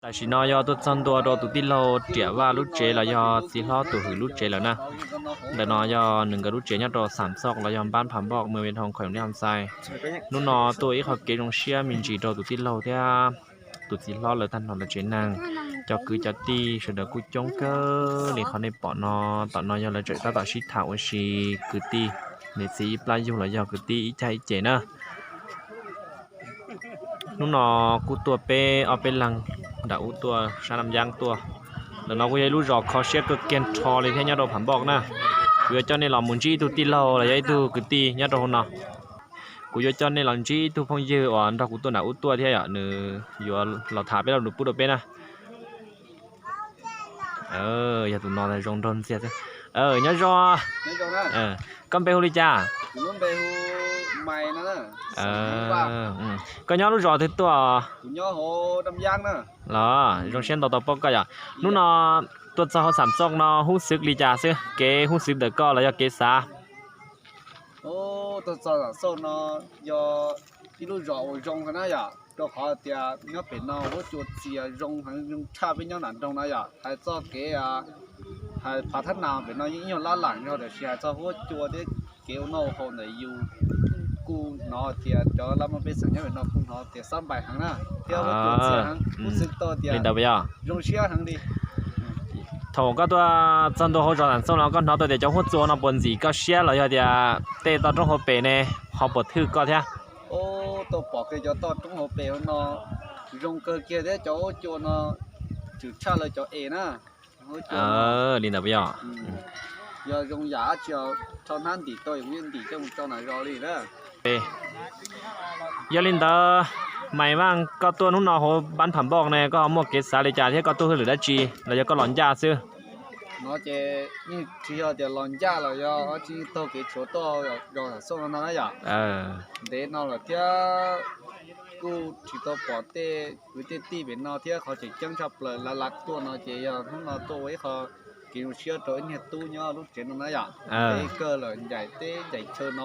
Tam sim no yog tuaj txog ntua rau tus tij laug Riam Vaj lub tsev los yog txiv hlob Tus Hwm lub tsev lawm na. Ntawm no yog nws nkawd lub tsev nyob rau Xam Xoj los yog Npab Pham Npoj, Mws Vias Thoos, Khoom Li Ham Xais. Hnub no tuaj ib qho kev zoo siab me ntsis rau tus tij laug thiab tus txiv hlob lawv tag nrho lawv tsev neeg. Cov kwv cov tij sawv daws kuj coob kawg li qhov nej pom no. Tom no yog lawv tseem tab tom sib tham ua si, kwv tij niam txiv ib plab yug los yog kwv tij ib cag ib ceg na. Hnub no kuj tuaj peb ob peb leeg nram ub tuaj sab Nam Yab tuaj. Ntawm no kuj yog ib lub zos kho siab kawg kiag nrho li thiab nyob rau Pham Npoj na. Kuv yuav coj nej los mus ntsib ib tug tij laug los yog ib tug kwv tij nyob rau hauv no. Kuv yuav coj nej los ntsib ib tug phooj ywg uas nrog kuv tuaj nram ub tuaj thiab yom, nws yuav los tham peb lo lus pub rau peb na. Yog tus no zoo nraug ntxiag xwb. Nyob zoo. Koj npe hu li cas? Koj nyob lub zos twg tuaj? Los zoo siab ntau tau paub koj yom. Hnub no tuaj txog hauv Xam Xoj no huj xwv li cas xwb, kev huj xwv ntawm koj los yog kev xav? Tuaj txog Xam Xoj no yog ib lub zos uas zoo heev na yom, rau qhov tias nyob pem no huab cua txias zoo heev, zoo tshaj peb nyob nram nroog na yom. Hais txoj kev, hais phav thab nas pem no yeej ib nyuag lab lam zog, tiam sis hais txog huab cua thiab kev ua noj ua haus ntawm yus kuj hnov tias cov lab mej pej xeem nyob pem no kuj hnov tias xab npais heev na, thiab huab cua txias heev, kuj xwb tau tias zoo siab heev li. Thaum koj tuaj txog ntua hauv zos Xam Xoj no koj hnov tau tias cov huab cua no puas ntxim koj siab los yog tias tej toj roob hauv pes ne ho puas thwj koj thiab? Tau pom kiag cov toj roob hauv pes no zoo kawg kiag thiab cov huab cua no tshwm tshaj lawv cov es na. Li ntawd puas yog? Yog zoo yam dab tsi rho hnab ntim tau kuv yeej ntim coj mus tso nram zos li na. Yog li ntawd, Maiv Vaj, koj tuaj hnub no hauv Npab Pham Npoj ne koj ho muaj kev xav li cas thiab koj tuaj hauj lwm dab tsi los yog koj los ncaj xwb? No ces yeej tsis yog tias los ncaj los yog tsis taug kev tshuav tuaj zos Xam Xoj no na yom. Ntev no lawm thiab kuj tsis tau pom tej kwv tej tij pem no thiab qhov tseem ceeb tshaj plaws lav lav tuaj no ces yog hnub no tuaj ua ib qho kev zoo siab rau ib niag tub nyob lub tsev no na yom. Ntev kawg lawm ncaim teb ncaim chaw no